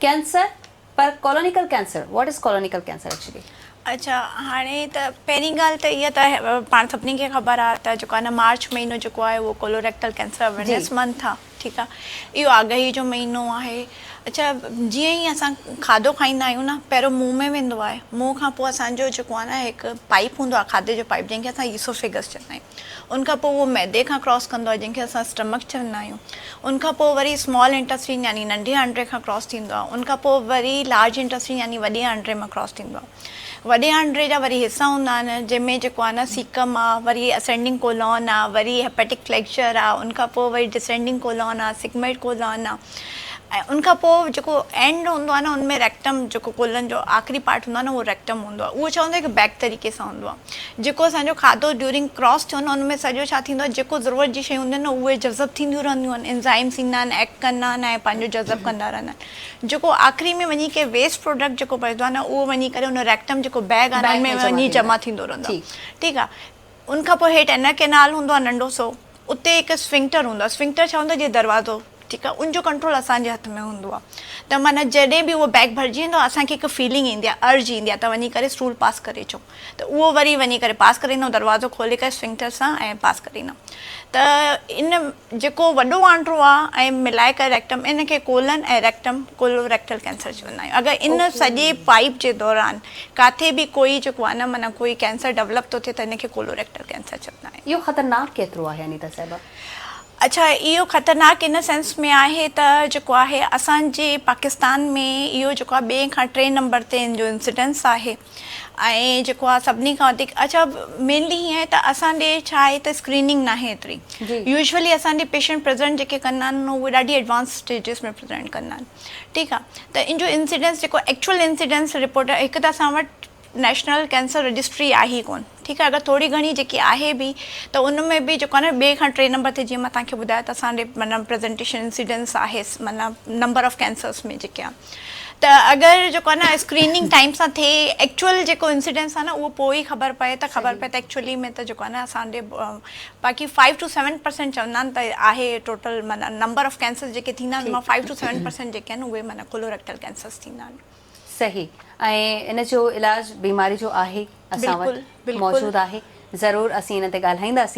Cancer per colonical cancer what is colonical cancer actually? اڇا هاڻي ته پهرين ڳالهه ته اها ته پاڻ سڀني کي خبر آهي ته جيڪو آهي نه مارچ مهينو جيڪو آهي اهو ڪولوريڪٽل ڪينسر اويرنيس منٿ آهي ٺيڪ آهي اهو آگاهي جو مهينو آهي اڇا جيئن ئي اسان کاڌو کائيندا آهيون نه پهريون منهن ۾ ويندو آهي منهن کان پوء اسان جو جيڪو آهي نه هڪ پائپ هوندو آهي کاڌي جو پائپ جنهن کي اسان ايسوفيگس چوندا آهيون ان کان پوء اهو معدي کان ڪراس ڪندو آهي جنهن کي اسان اسٽمڪ چوندا آهيون ان کان پوء وري اسمال انٽسٽين يعني ننڍي آنڊري کان ڪراس ٿيندو آهي ان کان پوء وري لارج انٽسٽين يعني وڏي آنڊري مان ڪراس ٿيندو آهي وڏي آنڊري جا وري حصا هوندا آهن جنهن ۾ جيڪو آهي نه سيڪم آهي وري اسينڊنگ ڪولون آهي وري هيپيٽڪ فليڪچر آهي ان کان پوء وري ڊسينڊنگ ڪولون آهي سگميڊ ڪولون آهي ۽ ان کان پوء جيڪو اينڊ هوندو آهي نه ان ۾ ريڪٽم جيڪو ڪولن جو آخري پارٽ هوندو آهي نه اهو ريڪٽم هوندو آهي اهو ڇا هوندو آهي هڪ بيگ طريقي سان هوندو آهي جيڪو اسان جو کاڌو ڊيورنگ ڪراس ٿيو نه ان ۾ سڄو ڇا ٿيندو آهي جيڪو ضرورت جي شيون هونديون آهن نه اهي جذب ٿينديون رهنديون آهن انزائمس ايندا آهن ايڪٽ ڪندا آهن ۽ پنهنجو جذب ڪندا رهندا آهن جيڪو آخري ۾ وڃي ڪري ويسٽ پروڊڪٽ جيڪو بچندو آهي نه اهو وڃي ڪري ان ريڪٽم جيڪو بيگ آهي نه ان ۾ وڃي جمع ٿيندو رهندو آهي ٺيڪ آهي ان کان پوء هيٺ انر ڪينال هوندو آهي ننڍو سو اتي هڪ اسفنڪٽر هوندو آهي اسفنڪٽر ڇا هوندو آهي جيئن دروازو ٺيڪ آهي ان جو ڪنٽرول اسان جي هٿ ۾ هوندو آهي ته معنيٰ جڏهن به اهو بيگ ڀرجي ويندو آهي اسان کي هڪ فيلنگ ايندي آهي ارج ايندي آهي ته وڃي ڪري اسٽول پاس ڪري اچون ته اهو وري وڃي ڪري پاس ڪري ايندا آهيون دروازو کولي ڪري اسفنڪٽر سان ۽ پاس ڪري ايندا آهيون ته ان جيڪو وڏو آنڊرو آ ۽ ملائي ڪري ريڪٽم ان کي ڪولن ۽ ريڪٽم ڪولوريڪٽل ڪينسر چوندا آهيون اگر ان سڄي پائيپ جي دوران ڪاٿي به ڪوئي جيڪو آ نه معنيٰ ڪوئي ڪينسر ڊولپ ٿو ٿئي ته ان کي ڪولوريڪٽل ڪينسر چوندا آهيون. اهو خطرناڪ ڪيترو آهي انيتا صاحبه؟ اڇا اهو خطرناڪ ان سينس ۾ آهي ته جيڪو آهي اسان جي پاڪستان ۾ اهو جيڪو آ ٻئي کان ٽئين نمبر تي ان جو انسيڊنس آهي. ۽ جيڪو آ سڀني کان وڌيڪ اڇا مينلي هيئن آهي ته اسان ڏي ڇا آهي ته اسڪريننگ ناهي ايتري يوزولي اسان ڏي پيشنٽ پريزنٽ جيڪي ڪندا آهن اهي ڏاڍي ايڊوانس اسٽيجز ۾ پريزنٽ ڪندا آهن ٺيڪ آ ته ان جو انسيڊنس جيڪو ايڪچوئل انسيڊنس رپورٽ هڪ ته اسان وٽ نيشنل ڪينسر رجسٽري آهي ئي ڪون ٺيڪ آ اگر ٿوري گهڻي جيڪي آهي به ته ان ۾ به جيڪو آ نه ٻئي کان ٽي نمبر تي جيئن مان توهان کي ٻڌايو ته اسان ڏي معنيٰ پريزنٽيشن انسيڊنس آهي معنيٰ نمبر آف ڪينسرس ۾ جيڪي آ ته اگر جيڪو آهي نه اسڪريننگ ٽائيم سان ٿئي ايڪچوئل جيڪو انسيڊنس آهي نه اهو پوء ئي خبر پئي ته خبر پئي ته ايڪچوئلي ۾ ته جيڪو آهي نه اسان ڏي باقي فائيو ٽو سيون پرسنٽ چوندا آهن ته آهي ٽوٽل معنيٰ نمبر آف ڪينسرز جيڪي ٿيندا آهن ان مان فائيو ٽو سيون پرسنٽ جيڪي آهن اهي معنيٰ ڪولوريڪٽل ڪينسرز ٿيندا آهن. صحيح ۽ ان جو علاج بيماري جو آهي اسان وٽ موجود آهي ضرور اسين ان تي ڳالهائينداسين.